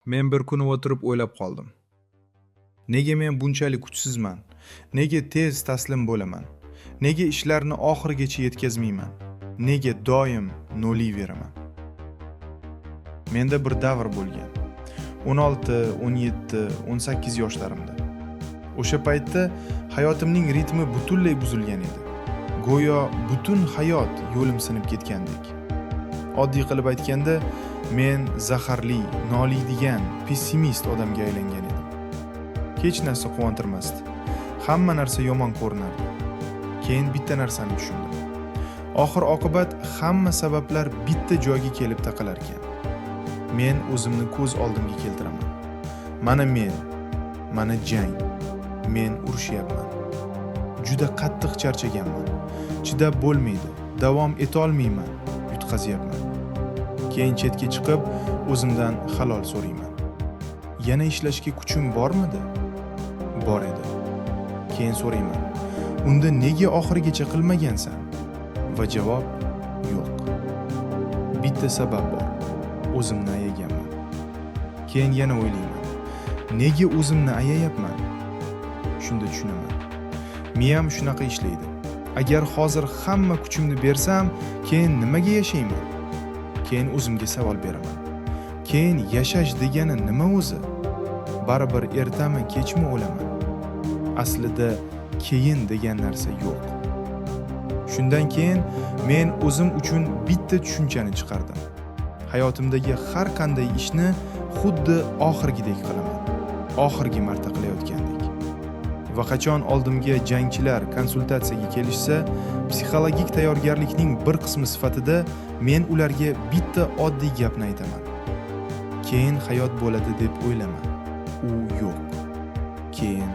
Men bir kuni o'tirib o'ylab qoldim. Nega men bunchalik kuchsizman? Nega tez taslim bo'laman? Nega ishlarni oxirigacha yetkazmayman? Nega doim noliyveraman? Menda bir davr bo'lgan. 16, 17, 18 yoshlarimda. O'sha paytda hayotimning ritmi butunlay buzilgan edi. Go'yo butun hayot yo'lim sinib ketgandek. Oddiy qilib aytganda, men zaharli, noliydigan, pessimist odamga aylangan edim. Hech narsa quvontirmasdi. Hamma narsa yomon ko'rinardi. Keyin bitta narsani tushundim. Oxir oqibat hamma sabablar bitta joyga kelib taqalar ekan. Men o'zimni ko'z oldimga keltiraman. Mana men, mana jang. Men urushyapman. Juda qattiq charchaganman. Chidab bo'lmaydi, davom etolmayman, yutqazyapman. Keyin chetga chiqib, o'zimdan halol so'rayman. Yana ishlashga kuchim bormidi? Bor edi. Keyin so'rayman. Unda nega oxirigacha qilmagansan? Va javob yo'q. Bitta sabab bor. O'zimni ayaganman. Keyin yana o'ylayman. Nega o'zimni ayayapman? Shunda tushunaman. Miyam shunaqa ishlaydi. Agar hozir hamma kuchimni bersam, keyin nimaga yashayman? Keyin o'zimga savol beraman. Keyin yashash degani nima o'zi? Baribir ertami, kechmi o'laman. Aslida keyin degan narsa yo'q. Shundan keyin men o'zim uchun bitta tushunchani chiqardim. Hayotimdagi har qanday ishni xuddi oxirgidek qilaman. Oxirgi marta qilayotgandek. Va qachon oldimga jangchilar konsultatsiyaga kelishsa, psixologik tayyorgarlikning bir qismi sifatida men ularga bitta oddiy gapni aytaman. Keyin hayot bo'ladi deb o'ylama. U yo'q. Keyin